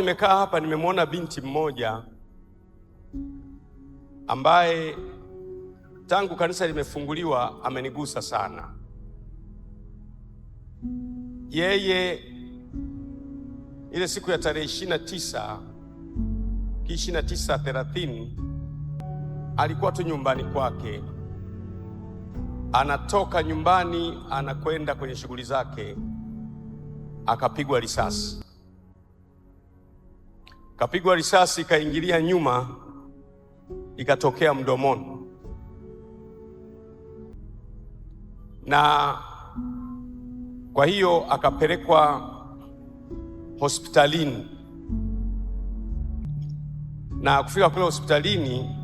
Nimekaa hapa nimemwona binti mmoja ambaye tangu kanisa limefunguliwa amenigusa sana. Yeye ile siku ya tarehe 29 29 30 alikuwa tu nyumbani kwake, anatoka nyumbani anakwenda kwenye shughuli zake, akapigwa risasi. Kapigwa risasi ikaingilia nyuma, ikatokea mdomoni. Na kwa hiyo akapelekwa hospitalini, na kufika kule hospitalini,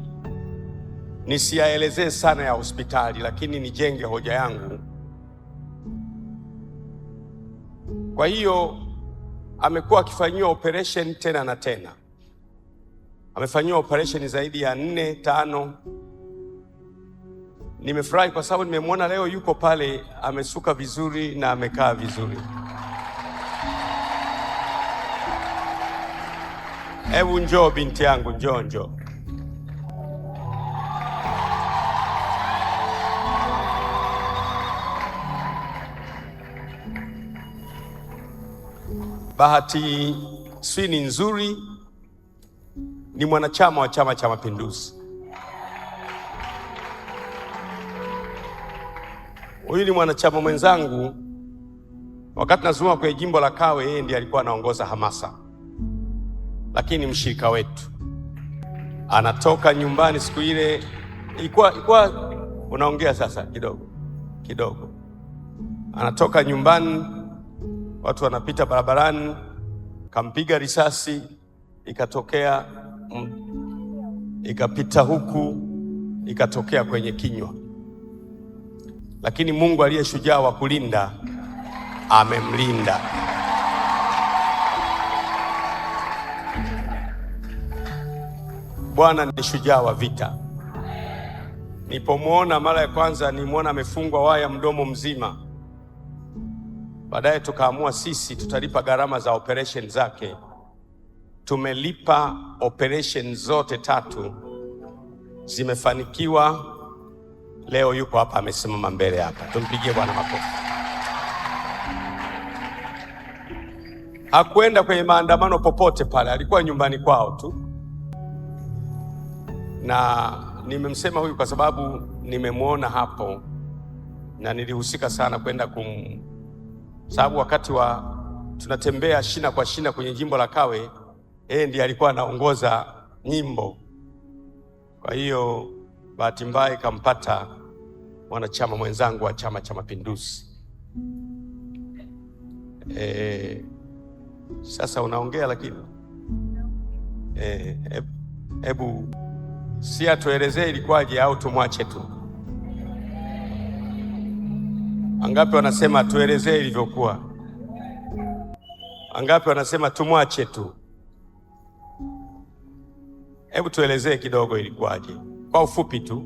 nisiyaelezee sana ya hospitali, lakini nijenge hoja yangu. Kwa hiyo amekuwa akifanyiwa operation tena na tena, amefanyiwa operation zaidi ya 4 5. Nimefurahi kwa sababu nimemwona leo yuko pale, amesuka vizuri na amekaa vizuri. Hebu njoo binti yangu, njoo njoo. Bahati si ni nzuri, ni mwanachama wa Chama cha Mapinduzi. Huyu ni mwanachama mwenzangu. Wakati nazungumza kwenye jimbo la Kawe, yeye ndiye alikuwa anaongoza hamasa, lakini mshirika wetu. Anatoka nyumbani siku ile, ilikuwa unaongea sasa kidogo kidogo. Anatoka nyumbani, watu wanapita barabarani, kampiga risasi ikatokea, ikapita huku, ikatokea kwenye kinywa. Lakini Mungu aliye shujaa wa kulinda amemlinda. Bwana ni shujaa wa vita. Nilipomuona mara ya kwanza, nilimwona amefungwa waya mdomo mzima. Baadaye tukaamua sisi tutalipa gharama za operation zake. Tumelipa operation zote 3, zimefanikiwa. Leo yuko hapa amesimama mbele hapa. Tumpigie Bwana makofi. Hakuenda kwenye maandamano popote pale, alikuwa nyumbani kwao tu. Na nimemsema huyu kwa sababu nimemuona hapo na nilihusika sana kwenda sababu wakati wa tunatembea shina kwa shina kwenye jimbo la Kawe, yeye ndiye alikuwa anaongoza nyimbo. Kwa hiyo bahati mbaya ikampata mwanachama mwenzangu wa Chama cha Mapinduzi. Sasa unaongea lakini hebu si atuelezee ilikuwaje au tumwache tu? Angapi wanasema tuelezee ilivyokuwa? Angapi wanasema tumwache tu? Hebu tuelezee kidogo ilikuwaje kwa ufupi tu.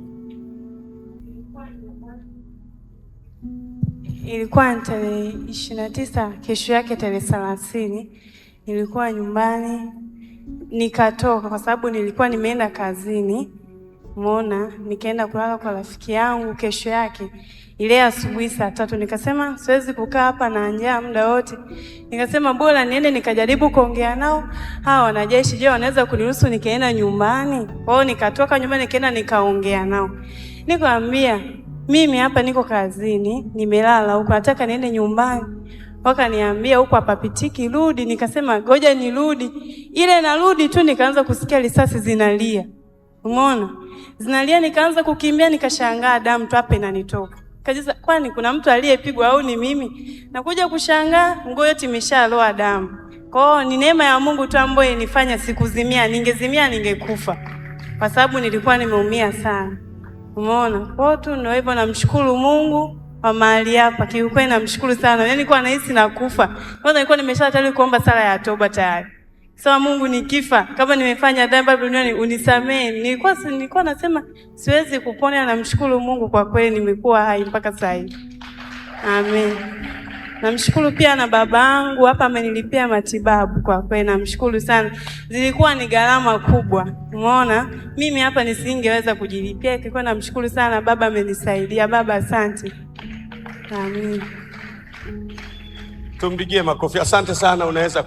Ilikuwa tarehe 29, kesho yake tarehe 30 nilikuwa nyumbani, nikatoka kwa sababu nilikuwa nimeenda kazini. Umeona, nikaenda kulala kwa rafiki yangu. Kesho yake ile asubuhi saa 3 nikasema siwezi kukaa hapa na njaa muda wote. Nikasema bora niende nikajaribu kuongea nao hawa wanajeshi, je, wanaweza kuniruhusu nikaenda nyumbani? Kwa hiyo nikatoka nyumbani nikaenda nikaongea nao. Nikamwambia mimi hapa niko kazini, nimelala huko, nataka niende nyumbani. Wakaniambia huko hapapitiki, rudi. Nikasema ngoja nirudi. Ile narudi tu nikaanza kusikia risasi zinalia. Umeona? Zinalia, nikaanza kukimbia, nikashangaa damu tu hapa inanitoka. Kajiza, kwani kuna mtu aliyepigwa au ni mimi? Nakuja kushangaa nguo yote imeshaloa damu. Kwa hiyo ni neema ya Mungu tu ambayo inifanya sikuzimia. Ningezimia ningekufa, kwa sababu nilikuwa nimeumia sana. Umeona? Kwa hiyo tu ndio hivyo, namshukuru Mungu kwa mahali hapa. Kiukweli namshukuru sana. Yaani nilikuwa nahisi nakufa. Kwanza nilikuwa nimesha tayari kuomba sala ya toba tayari. Sema Mungu, nikifa kama nimefanya dhambi duniani unisamee. Nilikuwa nasema siwezi kupona. Namshukuru Mungu kwa kweli nimekuwa hai mpaka sasa hivi. Amen. Namshukuru pia na baba yangu hapa amenilipia matibabu, kwa kweli namshukuru sana. Zilikuwa ni gharama kubwa, umeona, mimi hapa nisingeweza kujilipia. Kwa namshukuru sana baba, amenisaidia. Baba asante. Amin. Tumpigie makofi. Asante sana, unaweza